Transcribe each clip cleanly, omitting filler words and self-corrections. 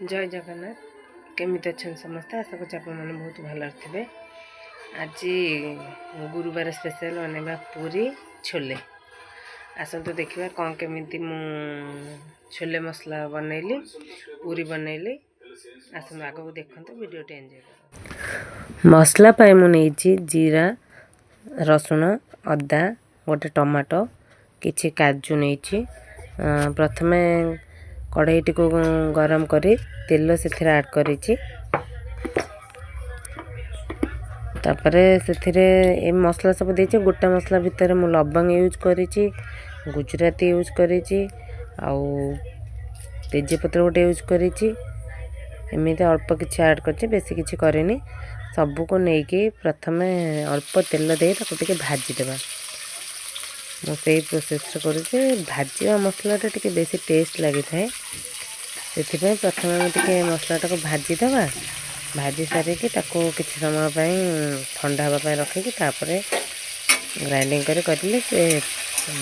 ଜୟ ଜଗନ୍ନାଥ। କେମିତି ଅଛନ୍ତି ସମସ୍ତେ? ଆଶା କରୁଛି ଆପଣମାନେ ବହୁତ ଭଲରେ ଥିବେ। ଆଜି ଗୁରୁବାର ସ୍ପେଶାଲ ବନେଇବା ପୁରୀ ଛୋଲେ। ଆସନ୍ତୁ ଦେଖିବା କ'ଣ କେମିତି ମୁଁ ଛୋଲେ ମସଲା ବନେଇଲି, ପୁରୀ ବନେଇଲି। ଆସନ୍ତୁ ଆଗକୁ ଦେଖନ୍ତୁ, ଭିଡ଼ିଓଟି ଏନ୍ଜୟ କରନ୍ତୁ। ମସଲା ପାଇଁ ମୁଁ ନେଇଛି ଜିରା, ରସୁଣ, ଅଦା, ଗୋଟେ ଟମାଟୋ, କିଛି କାଜୁ ନେଇଛି। ପ୍ରଥମେ କଢ଼େଇଟିକୁ ଗରମ କରି ତେଲ ସେଥିରେ ଆଡ଼୍ କରିଛି। ତାପରେ ସେଥିରେ ଏ ମସଲା ସବୁ ଦେଇଛି। ଗୋଟା ମସଲା ଭିତରେ ମୁଁ ଲବଙ୍ଗ ୟୁଜ୍ କରିଛି, ଗୁଜୁରାତି ୟୁଜ୍ କରିଛି ଆଉ ତେଜପତ୍ର ଗୋଟେ ୟୁଜ୍ କରିଛି। ଏମିତି ଅଳ୍ପ କିଛି ଆଡ଼୍ କରିଛି, ବେଶୀ କିଛି କରିନି। ସବୁକୁ ନେଇକି ପ୍ରଥମେ ଅଳ୍ପ ତେଲ ଦେଇ ତାକୁ ଟିକେ ଭାଜିଦେବା। ମୁଁ ସେଇ ପ୍ରୋସେସ୍ରେ କରୁଛି। ଭାଜିବା ମସଲାଟା ଟିକେ ବେଶୀ ଟେଷ୍ଟ ଲାଗିଥାଏ, ସେଥିପାଇଁ ପ୍ରଥମେ ଆମେ ଟିକେ ମସଲାଟାକୁ ଭାଜିଦେବା। ଭାଜି ସାରିକି ତାକୁ କିଛି ସମୟ ପାଇଁ ଥଣ୍ଡା ହେବା ପାଇଁ ରଖିକି ତାପରେ ଗ୍ରାଇଣ୍ଡିଙ୍ଗ କରି କରିଲେ ସେ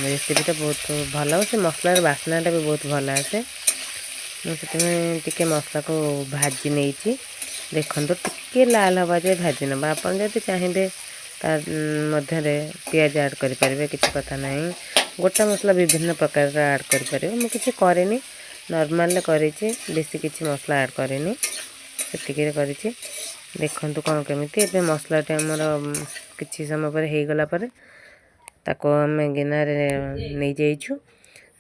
ରେସିପିଟା ବହୁତ ଭଲ ହେବ। ସେ ମସଲାର ବାସ୍ନାଟା ବି ବହୁତ ଭଲ ଆସେ। ମୁଁ ସେଥିପାଇଁ ଟିକେ ମସଲାକୁ ଭାଜି ନେଇଛି। ଦେଖନ୍ତୁ, ଟିକେ ଲାଲ ହେବା ଯାଏ ଭାଜି ନେବା। ଆପଣ ଯଦି ଚାହିଁବେ ତା ମଧ୍ୟରେ ପିଆଜ ଆଡ଼୍ କରିପାରିବେ, କିଛି କଥା ନାହିଁ। ଗୋଟା ମସଲା ବିଭିନ୍ନ ପ୍ରକାରର ଆଡ଼୍ କରିପାରିବେ। ମୁଁ କିଛି କରିନି, ନର୍ମାଲରେ କରିଛି। ବେଶୀ କିଛି ମସଲା ଆଡ଼୍ କରିନି, ସେତିକିରେ କରିଛି। ଦେଖନ୍ତୁ କ'ଣ କେମିତି ଏବେ ମସଲାଟି ଆମର କିଛି ସମୟ ପରେ ହେଇଗଲା ପରେ ତାକୁ ଆମେ ଗିନାରେ ନେଇଯାଇଛୁ।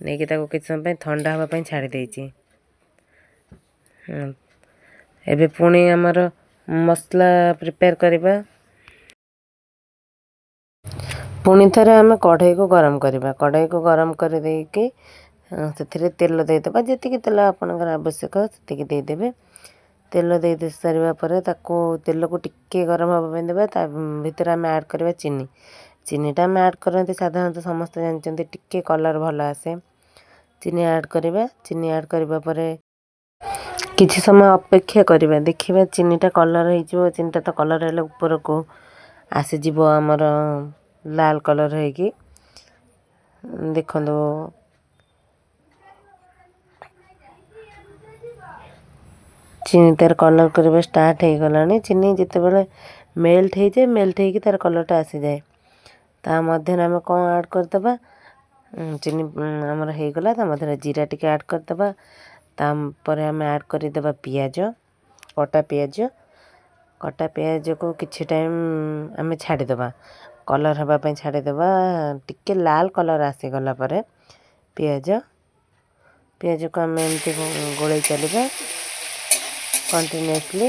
ନେଇକି ତାକୁ କିଛି ସମୟ ପାଇଁ ଥଣ୍ଡା ହେବା ପାଇଁ ଛାଡ଼ି ଦେଇଛି। ଏବେ ପୁଣି ଆମର ମସଲା ପ୍ରିପେୟାର କରିବା। ପୁଣି ଥରେ ଆମେ କଢ଼େଇକୁ ଗରମ କରିବା। କଢ଼େଇକୁ ଗରମ କରିଦେଇକି ସେଥିରେ ତେଲ ଦେଇଦେବା। ଯେତିକି ତେଲ ଆପଣଙ୍କର ଆବଶ୍ୟକ ସେତିକି ଦେଇଦେବେ। ତେଲ ଦେଇ ସାରିବା ପରେ ତାକୁ ତେଲକୁ ଟିକେ ଗରମ ହେବା ପାଇଁ ଦେବା। ତା ଭିତରେ ଆମେ ଆଡ଼୍ କରିବା ଚିନି। ଚିନିଟା ଆମେ ଆଡ଼୍ କରନ୍ତି ସାଧାରଣତଃ, ସମସ୍ତେ ଜାଣିଛନ୍ତି, ଟିକେ କଲର୍ ଭଲ ଆସେ। ଚିନି ଆଡ଼୍ କରିବା। ଚିନି ଆଡ଼୍ କରିବା ପରେ କିଛି ସମୟ ଅପେକ୍ଷା କରିବା, ଦେଖିବା ଚିନିଟା କଲର୍ ହେଇଯିବ। ଚିନିଟା ତ କଲର୍ ହେଲେ ଉପରକୁ ଆସିଯିବ ଆମର ଲାଲ କଲର୍ ହେଇକି। ଦେଖନ୍ତୁ, ଚିନି ତାର କଲର୍ କରିବା ଷ୍ଟାର୍ଟ ହେଇଗଲାଣି। ଚିନି ଯେତେବେଳେ ମେଲ୍ଟ ହେଇଯାଏ, ମେଲ୍ଟ ହେଇକି ତାର କଲର୍ଟା ଆସିଯାଏ। ତା ମଧ୍ୟରେ ଆମେ କ'ଣ ଆଡ଼୍ କରିଦେବା? ଚିନି ଆମର ହେଇଗଲା, ତା ମଧ୍ୟରେ ଜିରା ଟିକେ ଆଡ଼୍ କରିଦେବା। ତାପରେ ଆମେ ଆଡ଼୍ କରିଦେବା ପିଆଜ, କଟା ପିଆଜ। କଟା ପିଆଜକୁ କିଛି ଟାଇମ୍ ଆମେ ଛାଡ଼ିଦେବା, କଲର୍ ହେବା ପାଇଁ ଛାଡ଼ିଦେବା। ଟିକେ ଲାଲ କଲର୍ ଆସିଗଲା ପରେ ପିଆଜକୁ ଆମେ ଏମିତି ଗୋଳେଇ ଚାଲିବା କଣ୍ଟିନ୍ୟୁଅସଲି।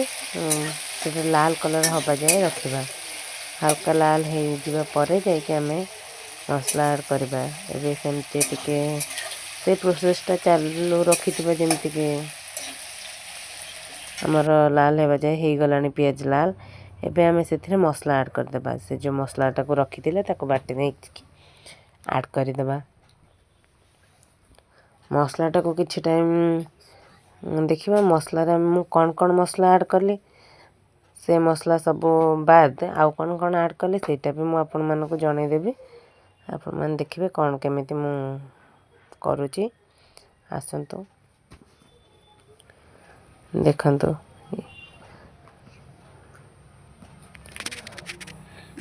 ସେଟା ଲାଲ କଲର୍ ହେବା ଯାଏ ରଖିବା। ହାଲକା ଲାଲ ହେଇଯିବା ପରେ ଯାଇକି ଆମେ ମସଲା ଆଡ଼୍ କରିବା। ଏବେ ସେମିତି ଟିକେ ସେ ପ୍ରୋସେସ୍ଟା ଚାଲୁ ରଖିଥିବା, ଯେମିତିକି ଆମର ଲାଲ ହେବା ଯାଏ। ହେଇଗଲାଣି ପିଆଜ ଲାଲ। ଏବେ ଆମେ ସେଥିରେ ମସଲା ଆଡ଼୍ କରିଦେବା। ସେ ଯେଉଁ ମସଲାଟାକୁ ରଖିଥିଲେ ତାକୁ ବାଟି ଦେଇକି ଆଡ଼୍ କରିଦେବା। ମସଲାଟାକୁ କିଛି ଟାଇମ୍ ଦେଖିବା। ମସଲାରେ ମୁଁ କ'ଣ କ'ଣ ମସଲା ଆଡ଼୍ କଲି, ସେ ମସଲା ସବୁ ବାଦ ଆଉ କ'ଣ କ'ଣ ଆଡ଼୍ କଲି, ସେଇଟା ବି ମୁଁ ଆପଣମାନଙ୍କୁ ଜଣେଇଦେବି। ଆପଣମାନେ ଦେଖିବେ କ'ଣ କେମିତି ମୁଁ କରୁଛି। ଆସନ୍ତୁ ଦେଖନ୍ତୁ,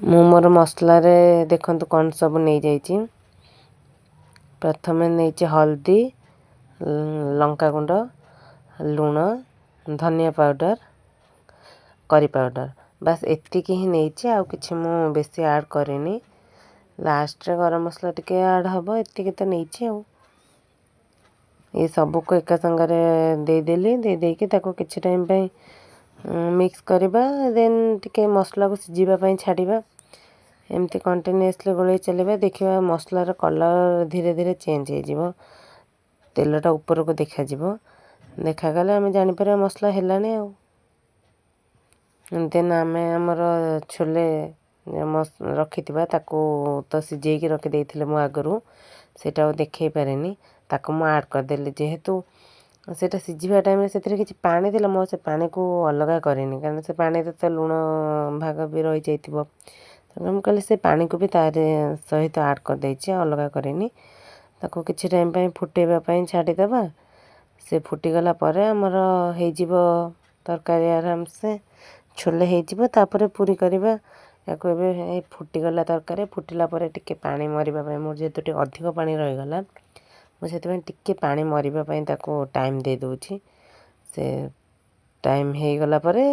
ମୁଁ ମୋର ମସଲାରେ ଦେଖନ୍ତୁ କ'ଣ ସବୁ ନେଇଯାଇଛି। ପ୍ରଥମେ ନେଇଛି ହଳଦୀ, ଲଙ୍କାଗୁଣ୍ଡ, ଲୁଣ, ଧନିଆ ପାଉଡ଼ର, କରି ପାଉଡ଼ର। ବାସ୍, ଏତିକି ହିଁ ନେଇଛି, ଆଉ କିଛି ମୁଁ ବେଶୀ ଆଡ଼୍ କରିନି। ଲାଷ୍ଟରେ ଗରମ ମସଲା ଟିକେ ଆଡ଼୍ ହେବ। ଏତିକି ତ ନେଇଛି। ଆଉ ଏ ସବୁକୁ ଏକା ସାଙ୍ଗରେ ଦେଇଦେଲି। ଦେଇ ଦେଇକି ତାକୁ କିଛି ଟାଇମ୍ ପାଇଁ ମିକ୍ସ କରିବା। ଦେନ୍ ଟିକେ ମସଲାକୁ ସିଝିବା ପାଇଁ ଛାଡ଼ିବା। ଏମିତି କଣ୍ଟିନ୍ୟୁଅସଲି ଗୋଳେଇ ଚାଲିବା। ଦେଖିବା, ମସଲାର କଲର୍ ଧୀରେ ଧୀରେ ଚେଞ୍ଜ ହେଇଯିବ, ତେଲଟା ଉପରକୁ ଦେଖାଯିବ। ଦେଖାଗଲେ ଆମେ ଜାଣିପାରିବା ମସଲା ହେଲାଣି। ଆଉ ଦେନ୍ ଆମେ ଆମର ଛୋଲେ ରଖିଥିବା, ତାକୁ ତ ସିଝେଇକି ରଖିଦେଇଥିଲେ ମୁଁ ଆଗରୁ, ସେଇଟା ଆଉ ଦେଖେଇ ପାରିନି। ତାକୁ ମୁଁ ଆଡ଼୍ କରିଦେଲି। ଯେହେତୁ ସେଇଟା ସିଝିବା ଟାଇମ୍ରେ ସେଥିରେ କିଛି ପାଣି ଥିଲା, ମୁଁ ସେ ପାଣିକୁ ଅଲଗା କରିନି, କାରଣ ସେ ପାଣିରେ ତ ଲୁଣ ଭାଗ ବି ରହିଯାଇଥିବ। ତେଣୁ ମୁଁ କହିଲି ସେ ପାଣିକୁ ବି ତାରି ସହିତ ଆଡ଼୍ କରିଦେଇଛି, ଅଲଗା କରିନି। ତାକୁ କିଛି ଟାଇମ୍ ପାଇଁ ଫୁଟେଇବା ପାଇଁ ଛାଡ଼ିଦେବା। ସେ ଫୁଟିଗଲା ପରେ ଆମର ହେଇଯିବ ତରକାରୀ, ଆରାମସେ ଛୋଲେ ହେଇଯିବ। ତାପରେ ପୁରୀ କରିବା ୟାକୁ। ଏବେ ଫୁଟିଗଲା ତରକାରୀ। ଫୁଟିଲା ପରେ ଟିକେ ପାଣି ମରିବା ପାଇଁ, ମୋର ଯେହେତୁ ଟିକେ ଅଧିକ ପାଣି ରହିଗଲା, ମୁଁ ସେଥିପାଇଁ ଟିକେ ପାଣି ମରିବା ପାଇଁ ତାକୁ ଟାଇମ୍ ଦେଇଦେଉଛି। ସେ ଟାଇମ୍ ହେଇଗଲା ପରେ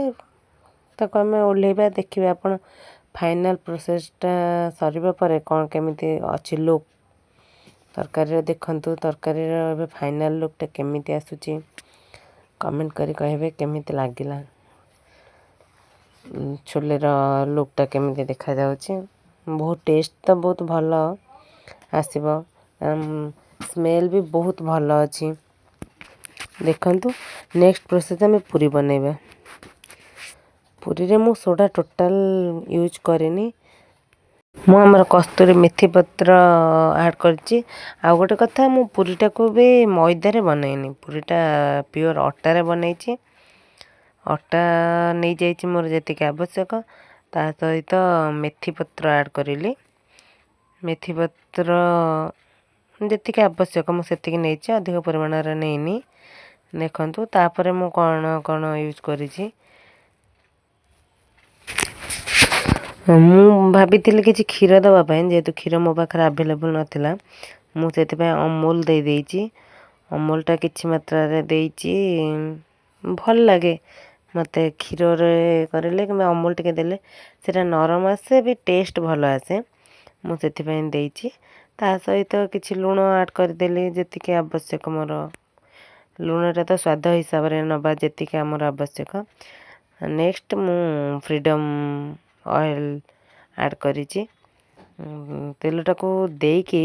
ତାକୁ ଆମେ ଓହ୍ଲେଇବା। ଦେଖିବେ ଆପଣ, ଫାଇନାଲ୍ ପ୍ରୋସେସ୍ଟା ସରିବା ପରେ କ'ଣ କେମିତି ଅଛି ଲୁକ୍ ତରକାରୀର। ଦେଖନ୍ତୁ, ତରକାରୀର ଏବେ ଫାଇନାଲ୍ ଲୁକ୍ଟା କେମିତି ଆସୁଛି। କମେଣ୍ଟ କରି କହିବେ କେମିତି ଲାଗିଲା, ଛୋଲେର ଲୁକ୍ଟା କେମିତି ଦେଖାଯାଉଛି। ବହୁତ ଟେଷ୍ଟ ତ ବହୁତ ଭଲ ଆସିବ, ସ୍ମେଲ୍ ବି ବହୁତ ଭଲ ଅଛି। ଦେଖନ୍ତୁ, ନେକ୍ସଟ ପ୍ରୋସେସ୍ ଆମେ ପୁରୀ ବନେଇବା। ପୁରୀରେ ମୁଁ ସୋଡ଼ା ଟୋଟାଲ୍ ୟୁଜ୍ କରିନି। ମୁଁ ଆମର କସ୍ତୁରୀ ମେଥି ପତ୍ର ଆଡ଼୍ କରିଛି। ଆଉ ଗୋଟେ କଥା, ମୁଁ ପୁରୀଟାକୁ ବି ମଇଦାରେ ବନେଇନି, ପୁରୀଟା ପିଓର ଅଟାରେ ବନେଇଛି। ଅଟା ନେଇଯାଇଛି ମୋର ଯେତିକି ଆବଶ୍ୟକ, ତା ସହିତ ମେଥି ପତ୍ର ଆଡ଼୍ କରିଲି। ମେଥି ପତ୍ର ଯେତିକି ଆବଶ୍ୟକ ମୁଁ ସେତିକି ନେଇଛି, ଅଧିକ ପରିମାଣରେ ନେଇନି। ଦେଖନ୍ତୁ, ତାପରେ ମୁଁ କ'ଣ କ'ଣ ୟୁଜ୍ କରିଛି। ମୁଁ ଭାବିଥିଲି କିଛି କ୍ଷୀର ଦେବା ପାଇଁ, ଯେହେତୁ କ୍ଷୀର ମୋ ପାଖରେ ଆଭେଲେବୁଲ୍ ନଥିଲା, ମୁଁ ସେଥିପାଇଁ ଅମୁଲ ଦେଇଦେଇଛି। ଅମୁଲଟା କିଛି ମାତ୍ରାରେ ଦେଇଛି। ଭଲ ଲାଗେ ମୋତେ କ୍ଷୀରରେ କରିଲେ କିମ୍ବା ଅମୁଲ ଟିକେ ଦେଲେ ସେଇଟା ନରମ ଆସେ ବି, ଟେଷ୍ଟ ଭଲ ଆସେ। ମୁଁ ସେଥିପାଇଁ ଦେଇଛି। ତା ସହିତ କିଛି ଲୁଣ ଆଡ଼୍ କରିଦେଲି ଯେତିକି ଆବଶ୍ୟକ ମୋର। ଲୁଣଟା ତ ସ୍ୱାଦ ହିସାବରେ ନେବା, ଯେତିକି ଆମର ଆବଶ୍ୟକ। ନେକ୍ସଟ ମୁଁ ଫ୍ରିଡ଼ମ୍ ଅଏଲ୍ ଆଡ଼୍ କରିଛି। ତେଲଟାକୁ ଦେଇକି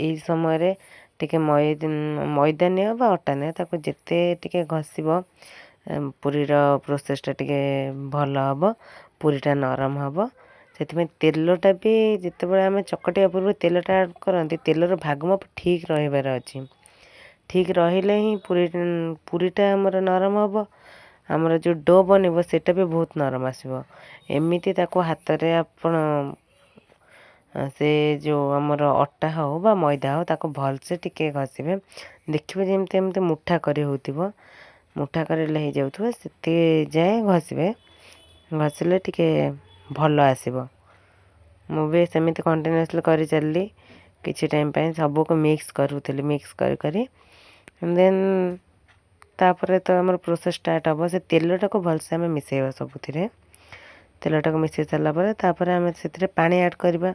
ଏଇ ସମୟରେ ଟିକେ ମଇଦା ନିଅ ବା ଅଟା ନିଅ, ତାକୁ ଯେତେ ଟିକେ ଘଷିବ, ପୁରୀର ପ୍ରୋସେସ୍ଟା ଟିକେ ଭଲ ହେବ, ପୁରୀଟା ନରମ ହେବ। ସେଥିପାଇଁ ତେଲଟା ବି ଯେତେବେଳେ ଆମେ ଚକଟିବା ପୂର୍ବରୁ ତେଲଟା ଆଡ଼୍ କରନ୍ତି, ତେଲର ଭାଗ ମାପ ଠିକ୍ ରହିବାର ଅଛି। ଠିକ୍ ରହିଲେ ହିଁ ପୁରୀଟା ଆମର ନରମ ହେବ, ଆମର ଯେଉଁ do ବନିବ ସେଇଟା ବି ବହୁତ ନରମ ଆସିବ। ଏମିତି ତାକୁ ହାତରେ ଆପଣ ସେ ଯେଉଁ ଆମର ଅଟା ହେଉ ବା ମଇଦା ହେଉ, ତାକୁ ଭଲସେ ଟିକେ ଘଷିବେ। ଦେଖିବେ ଯେମିତି ଏମିତି ମୁଠା କରି ହେଉଥିବ, ମୁଠା କରିଲେ ହେଇଯାଉଥିବ, ସେତିକି ଯାଏଁ ଘଷିବେ। ଘଷିଲେ ଟିକେ ଭଲ ଆସିବ। ମୁଁ ବି ସେମିତି କଣ୍ଟିନ୍ୟୁଅସଲି କରିଚାଲିଲି କିଛି ଟାଇମ୍ ପାଇଁ, ସବୁକୁ ମିକ୍ସ କରୁଥିଲି। ମିକ୍ସ କରି କରି ଦେନ୍ ତାପରେ ତ ଆମର ପ୍ରୋସେସ୍ ଷ୍ଟାର୍ଟ ହେବ। ସେ ତେଲଟାକୁ ଭଲସେ ଆମେ ମିଶାଇବା ସବୁଥିରେ। ତେଲଟାକୁ ମିଶାଇ ସାରିଲା ପରେ ତାପରେ ଆମେ ସେଥିରେ ପାଣି ଆଡ଼୍ କରିବା।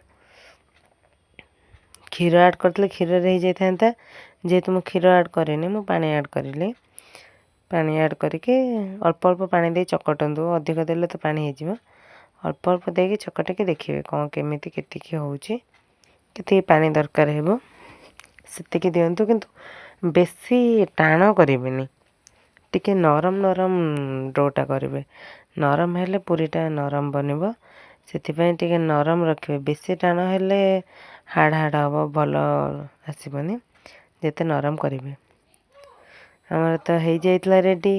କ୍ଷୀର ଆଡ଼୍ କରିଥିଲେ କ୍ଷୀରରେ ହେଇଯାଇଥାନ୍ତା। ଯେହେତୁ ମୁଁ କ୍ଷୀର ଆଡ଼୍ କରିନି, ମୁଁ ପାଣି ଆଡ଼୍ କରିଲି। ପାଣି ଆଡ଼୍ କରିକି ଅଳ୍ପ ଅଳ୍ପ ପାଣି ଦେଇ ଚକଟନ୍ତୁ। ଅଧିକ ଦେଲେ ତ ପାଣି ହେଇଯିବ। ଅଳ୍ପ ଅଳ୍ପ ଦେଇକି ଚକଟିକି ଦେଖିବେ କ'ଣ କେମିତି କେତିକି ହେଉଛି, କେତିକି ପାଣି ଦରକାର ହେବ, ସେତିକି ଦିଅନ୍ତୁ। କିନ୍ତୁ ବେଶୀ ଟାଣ କରିବେନି, ଟିକେ ନରମ ନରମ ଡୋଟା କରିବେ। ନରମ ହେଲେ ପୁରୀଟା ନରମ ବନିବ, ସେଥିପାଇଁ ଟିକେ ନରମ ରଖିବେ। ବେଶୀ ଟାଣ ହେଲେ ହାର୍ଡ଼ ହାର୍ଡ଼ ହେବ, ଭଲ ଆସିବନି। ଯେତେ ନରମ କରିବେ। ଆମର ତ ହେଇଯାଇଥିଲା ରେଡ଼ି।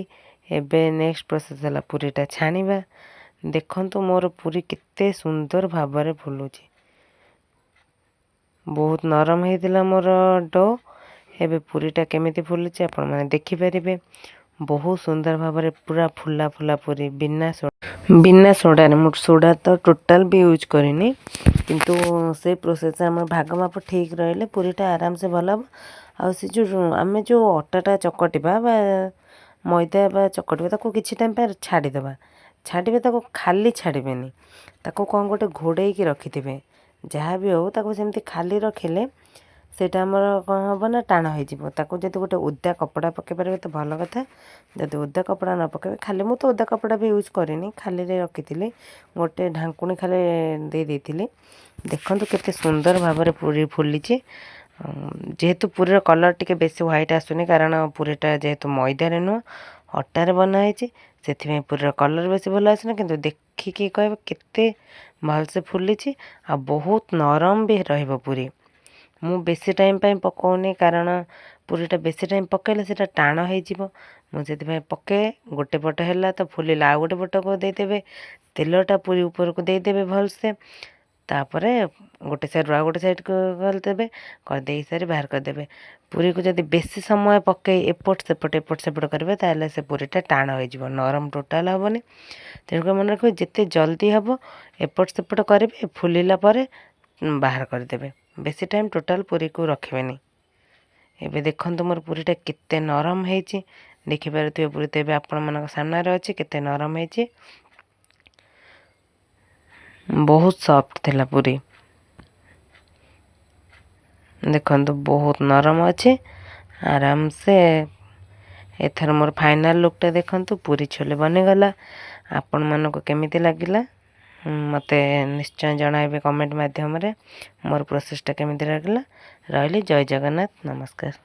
ଏବେ ନେକ୍ସଟ ପ୍ରୋସେସ୍ ହେଲା ପୁରୀଟା ଛାଣିବା। ଦେଖନ୍ତୁ, ମୋର ପୁରୀ କେତେ ସୁନ୍ଦର ଭାବରେ ଫୁଲୁଛି। ବହୁତ ନରମ ହେଇଥିଲା ମୋର do. ଏବେ ପୁରୀଟା କେମିତି ଫୁଲୁଛି ଆପଣମାନେ ଦେଖିପାରିବେ। ବହୁତ ସୁନ୍ଦର ଭାବରେ ପୁରା ଫୁଲା ଫୁଲା ପୁରୀ, ବିନା ସୋଡ଼ାରେ। ମୁଁ ସୋଡ଼ା ତ ଟୋଟାଲ୍ ବି ୟୁଜ୍ କରିନି। କିନ୍ତୁ ସେ ପ୍ରୋସେସ୍ ଆମର ଭାଗ ମାପ ଠିକ୍ ରହିଲେ ପୁରୀଟା ଆରାମସେ ଭଲ ହେବ। ଆଉ ସେ ଯେଉଁ ଆମେ ଯେଉଁ ଅଟାଟା ଚକଟିବା ବା ମଇଦା ବା ଚକଟିବା, ତାକୁ କିଛି ଟାଇମ୍ ପାଇଁ ଛାଡ଼ିଦେବା। ଛାଡ଼ିବେ, ତାକୁ ଖାଲି ଛାଡ଼ିବେନି, ତାକୁ କ'ଣ ଗୋଟେ ଘୋଡ଼େଇକି ରଖିଥିବେ, ଯାହା ବି ହେଉ। ତାକୁ ସେମିତି ଖାଲି ରଖିଲେ ସେଇଟା ଆମର କ'ଣ ହେବ ନା ଟାଣ ହେଇଯିବ। ତାକୁ ଯଦି ଗୋଟେ ଓଦା କପଡ଼ା ପକାଇ ପାରିବେ ତ ଭଲ କଥା। ଯଦି ଓଦା କପଡ଼ା ନ ପକାଇବେ, ଖାଲି, ମୁଁ ତ ଓଦା କପଡ଼ା ବି ୟୁଜ୍ କରିନି, ଖାଲିରେ ରଖିଥିଲି, ଗୋଟେ ଢାଙ୍କୁଣୀ ଖାଲି ଦେଇ ଦେଇଥିଲି। ଦେଖନ୍ତୁ, କେତେ ସୁନ୍ଦର ଭାବରେ ପୁରୀ ଫୁଲିଛି। ଯେହେତୁ ପୁରୀର କଲର୍ ଟିକେ ବେଶୀ ହ୍ୱାଇଟ୍ ଆସୁନି, କାରଣ ପୁରୀଟା ଯେହେତୁ ମଇଦାରେ ନୁହଁ, ଅଟାରେ ବନା ହେଇଛି, ସେଥିପାଇଁ ପୁରୀର କଲର୍ ବେଶୀ ଭଲ ଆସୁନି। କିନ୍ତୁ ଦେଖିକି କହିବେ କେତେ ଭଲସେ ଫୁଲିଛି ଆଉ ବହୁତ ନରମ ବି ରହିବ ପୁରୀ। ମୁଁ ବେଶୀ ଟାଇମ୍ ପାଇଁ ପକାଉନି, କାରଣ ପୁରୀଟା ବେଶୀ ଟାଇମ୍ ପକାଇଲେ ସେଇଟା ଟାଣ ହେଇଯିବ। ମୁଁ ସେଥିପାଇଁ ପକାଏ, ଗୋଟେ ପଟ ହେଲା ତ ଫୁଲିଲା, ଆଉ ଗୋଟେ ପଟକୁ ଦେଇଦେବେ। ତେଲଟା ପୁରୀ ଉପରକୁ ଦେଇଦେବେ ଭଲସେ। ତାପରେ ଗୋଟେ ସାଇଡ଼୍ରୁ ଆଉ ଗୋଟେ ସାଇଡ଼୍କୁ କରିଦେବେ। କରିଦେଇ ସାରି ବାହାର କରିଦେବେ। ପୁରୀକୁ ଯଦି ବେଶୀ ସମୟ ପକାଇ ଏପଟ ସେପଟ ଏପଟ ସେପଟ କରିବେ, ତାହେଲେ ସେ ପୁରୀଟା ଟାଣ ହେଇଯିବ, ନରମ ଟୋଟାଲ୍ ହେବନି। ତେଣୁକରି ମନେ ରଖିବେ, ଯେତେ ଜଲ୍ଦି ହେବ ଏପଟ ସେପଟ କରିବେ, ଫୁଲିଲା ପରେ ବାହାର କରିଦେବେ। ବେଶୀ ଟାଇମ୍ ଟୋଟାଲ୍ ପୁରୀକୁ ରଖିବେନି। ଏବେ ଦେଖନ୍ତୁ, ମୋର ପୁରୀଟା କେତେ ନରମ ହେଇଛି। ଦେଖିପାରୁଥିବେ, ପୁରୀ ତ ଏବେ ଆପଣମାନଙ୍କ ସାମ୍ନାରେ ଅଛି, କେତେ ନରମ ହେଇଛି। ବହୁତ ସଫ୍ଟ ଥିଲା ପୁରୀ। ଦେଖନ୍ତୁ, ବହୁତ ନରମ ଅଛି ଆରାମସେ। ଏଥର ମୋର ଫାଇନାଲ୍ ଲୁକ୍ଟା ଦେଖନ୍ତୁ। ପୁରୀ ଛୋଲେ ବନିଗଲା। ଆପଣମାନଙ୍କୁ କେମିତି ଲାଗିଲା, ମୋତେ ନିଶ୍ଚୟ ଜଣାଇବେ କମେଣ୍ଟ ମାଧ୍ୟମରେ। ମୋର ପ୍ରୋସେସ୍ଟା କେମିତି ଲାଗିଲା? ରହିଲି, ଜୟ ଜଗନ୍ନାଥ, ନମସ୍କାର।